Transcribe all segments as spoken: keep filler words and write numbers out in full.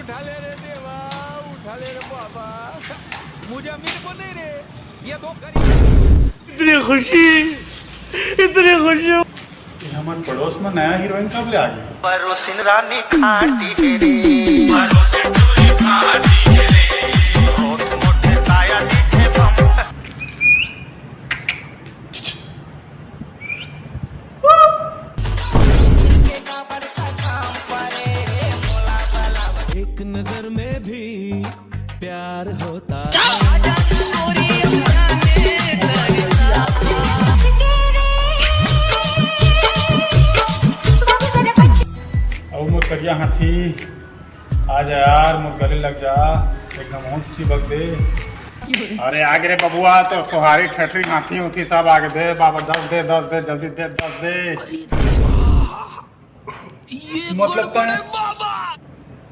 उठा ले रे देवा, उठा ले रे बाबा। मुझे अमीर को नहीं रे, ये दो गरीब। इतनी खुशी, इतनी खुशी। ये हमर पड़ोस में नया हीरोइन कब ले आ गई? परोसिन रानी खाटी हे रे। मोट मोट काया दिखे बम। एक नजर में भी प्यार होता। अउ मोर करिया हाथी, आ जा यार, मोर गले लग जा, एकदम होंठ चिपक दे। अरे आगे रे बबुआ, तो सोहारी ठेठरी हाथी उथी सब आगे दे बाबा, दस दे, दस दे, जल्दी दे, दस दे। मतलब तैं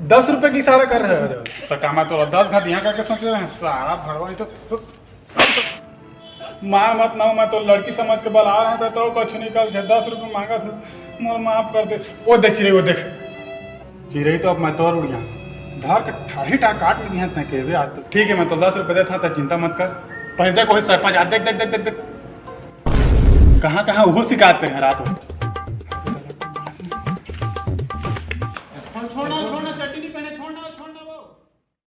दस रुपये की इशारा कर रहे हो? तो का मैं तोला दस घट यहाँ करके सोच रहे हैं सारा भड़वा, नहीं तो मार मत ना, मैं तो लड़की समझ के बला रहा था, तो कुछ नहीं कर, दस रुपये मांगा था, मोर माफ कर दे। वो देख चिरई, वो देख चिरई, तो अब मैं तोर उड़िया धर के ठाढ़ी टा काट ली है तैं के आज तो। ठीक है, मैं तो दस रुपये देता था, चिंता मत कर। पहले कोई सरपंच आ, देख देख देख देख देख, कहाँ कहाँ उहू शिकायत करे रात में। छोड़ना, छोड़ना, चट्टी नहीं